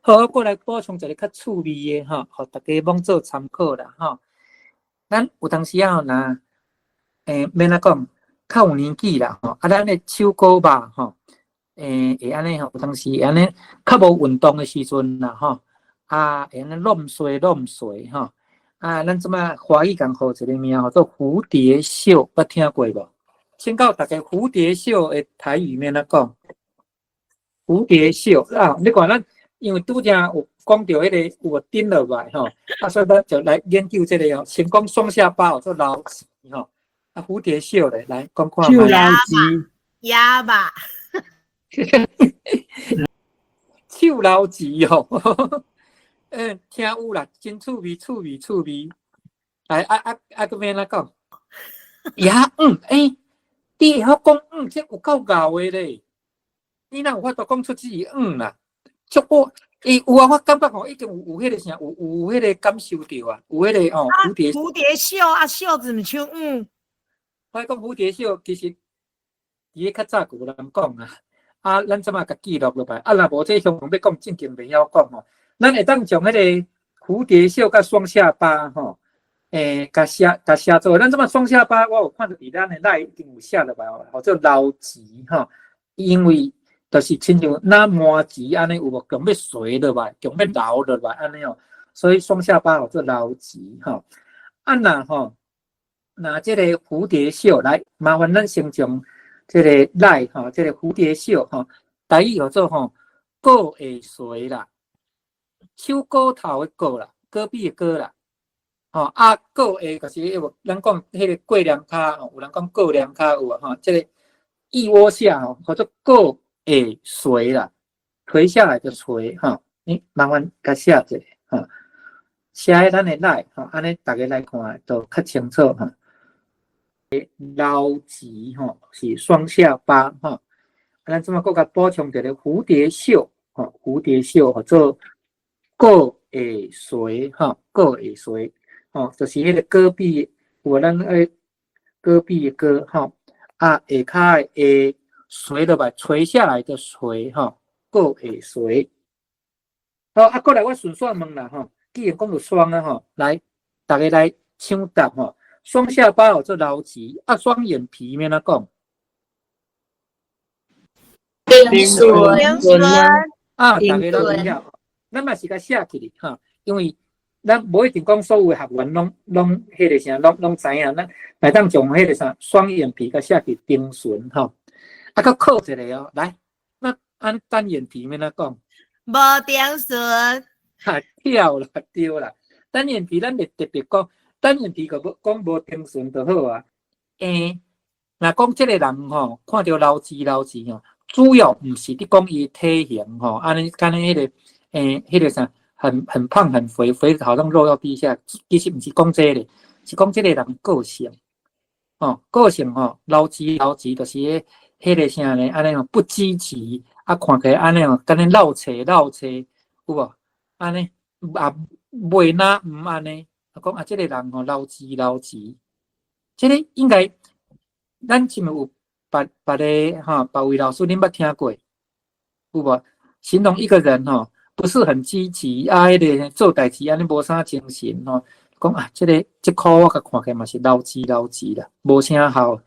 好，我過來補充一个較趣味的吼，予大家罔做參考啦吼。咱有當時仔吼，若欲按怎講，較有年紀啦吼，啊，咱的手股肉吼，會按呢吼，有當時會按呢較無運動的時陣啦吼，啊，會按呢挵衰挵衰吼，啊，咱這擺華語共予一個名號做蝴蝶袖，捌聽過無？請教大家蝴蝶袖的台語欲按怎講？蝴蝶袖啊，你看咱因為拄才有講著彼个有頂落來吼，啊，所以咱就來研究這個哦。先講雙下巴叫做老臍吼，啊，蝴蝶袖咧，來講看覓。手老臍。鴨吧。手老臍吼，嗯，聽有啦，真趣味，趣味，趣味。來，啊啊啊，閣欲按怎講？呀，嗯，欸，你會曉講嗯，這有夠𠢕的咧。你哪有法度講出這個嗯啦？足我，欸，有啊，我感覺吼，已經有彼个啥，有彼个感受著啊，有彼个吼蝴蝶。蝴蝶袖啊，袖子毋像嗯。我講蝴蝶袖，其實佇咧較早就有人講啊，啊，咱這擺共記錄落來，啊，若無這香港欲講正經袂曉講吼。咱會當將彼个蝴蝶袖佮雙下巴吼，欸，共寫做，咱這擺雙下巴，我有看著佇咱的內已經有寫落來哦，號做老臍吼，因為就是親像若麻糍按呢有無？強欲垂落來，強欲流落來按呢哦，所以雙下巴號做老臍吼。啊若吼，若這個蝴蝶袖來，麻煩咱先將這個來吼，這個蝴蝶袖吼，台語號做吼，戈下垂啦，手戈頭的戈啦，戈壁的戈啦，吼啊，戈下就是彼個咱講彼个過梁跤吼，有人講過梁跤有無吼？這個腋窩下吼，號做戈下垂啦，垂下來的垂吼，你麻煩共寫一下吼，寫喺咱的內吼，按呢逐家來看就較清楚吼。老臍吼是雙下巴吼，啊，咱這擺閣共補充一個蝴蝶袖吼，蝴蝶袖號做戈下垂吼，戈下垂吼，就是彼个戈壁有咱迄戈壁的戈吼，啊，下跤的下垂落來，垂下來的垂吼，戈下垂。好，啊，過來我順紲問啦吼，既然講著雙啊吼，來，逐家來搶答吼。雙下巴號做老臍，啊，雙眼皮欲按怎講？頂唇。啊，逐家攏會曉，咱嘛是共寫起來吼，因為咱無一定講所有的學員攏攏彼个啥，攏攏知影，咱會當將彼个啥雙眼皮共寫佇頂唇吼。啊，閣考一个哦，來，那按單眼皮欲按怎講？無頂唇。哈，跳啦，對啦，單眼皮咱會特別講。單眼皮閣無講無頂唇就好啊。欸，若講這个人吼，看著老臍老臍吼，主要毋是佇講伊體型吼，按呢敢若彼个欸，彼个啥，很胖很肥，肥得好像肉要滴下，其實毋是講這个，是講這个人個性，吼，個性吼，老臍老臍就是彼彼个啥呢？按呢吼不積極，啊，看起來按呢吼，敢若落揣落揣，有無？按呢也袂若毋按呢。啊，講啊，這个人吼老臍老臍，這个應該咱是毋有別別个吼，別位老師恁捌聽過有無？形容一個人吼，不是很積極啊，彼个做代誌按呢無啥精神吼，講啊，這个這箍我共看起來嘛是老臍老臍啦，無啥效。